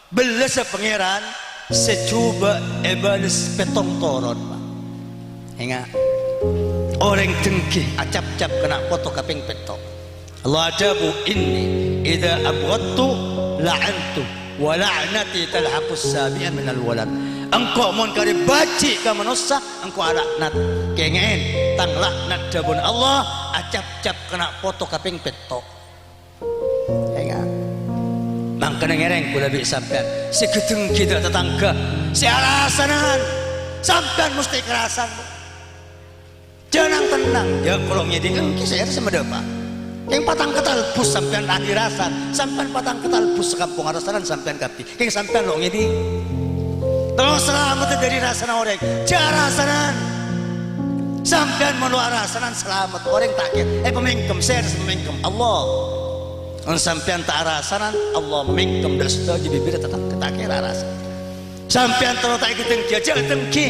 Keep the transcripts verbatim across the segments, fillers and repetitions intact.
Bellâssa Pangèran sè jhubâ' èbâles pèttong toron, Pa'. Enga', orèng dengghi acapcap kèna' poto kapèng pètto'. Allah adhâbu, "Inni idza abghadtu la'antu, wa la'nati talhaqus sabi'a minal walad." Engko' mon karè bâji' ka manossa, engko' alaknat. Kèngè'è, tang laknat dhâbuna Allah acapcap kèna' poto kapèng pètto'. Enga'. Mangkana ngèrèng kaulâ bi' sampèyan, sè ghâdengghi dâ' tatangghâ, sè arasanan, sampèyan mostè karasan. Jhâ' nang-tennang, jhâ' kolo' ngèdhing, èngghi sè èrè sè madâpa'. Kèng patang ketal bus sampèyan ahli rasan, sampèyan patang ketal bus sakampong arasanan sampèyan kabbhi. Kèng sampèyan lo' ngèdhing. Terros salamet dâri rasana orèng, jhâ' arasanan. Sampèyan mon lo' arasanan salamet, orèng ta' kèra, eh, pamèngkem, sè èrè sè pamèngkem, Allah. Mon sampèyan ta' arasanan, Allah mèngkem dâ' sadhâjâ bibirra tatangghâ, ta' kèra arasanan. Sampèyan terro ta' èghâdengghi, jhâ' dengghi.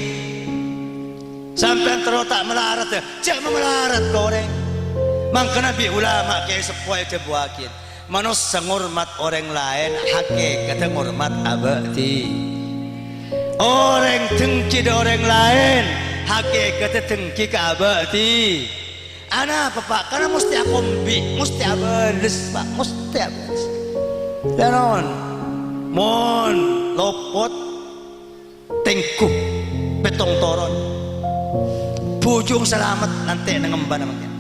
Sampèyan terro ta' malarat, jhâ' mamalarat ka orèng. Mangkana bi' ulama kèyaè seppo èdhâbuwâghi, manossa ngormat orèng laèn, hakèkaddhâ ngormat abâ'dhi. Orèng dengghi dâ' orèng laèn, hakèkaddhâ dengghi ka abâ'dhi. Anapa, Pa'? Karna mostè akombi', mostè abâles, Pa', mostè abâles. Lha non, mon lopot, tèngghu, pèttong toron. Bhujung salamet nantè' neng embana mangkèn.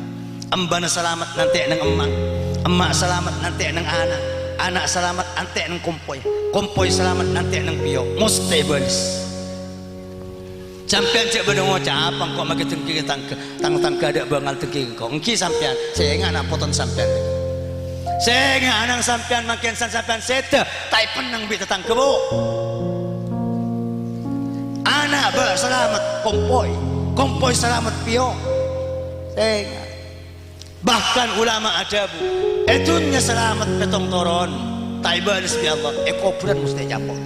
Embana salamet nantè' neng emma'. Emma' salamet nantè' neng ana'. Ana' salamet nantè' neng kompoy. Kompoy salamet nantè' neng pèyo'. Mostè èbâles. Sampèyan jhâ' bâdâ ngoca', "Apa engko' maghi dengghi ka tangghâ? Tang-tangghâ adâ' bângal dengghi engko'." Èngghi sampèyan, sè enga' na' potona sampèyan. Sè enga' ana'na sampèyan mangkèn san sampèyan sèdhâ, ta' èpenneng bi' tatangghâ, Bu. Ana' bâ' salamet kompoy, kompoy salamet pèyo'. Sè enga'. Bahkan ulama adhâbu, è dhunnya salamet pèttong toron, ta' èbâles bi' Allah, è kobhurân mostè ècapo'.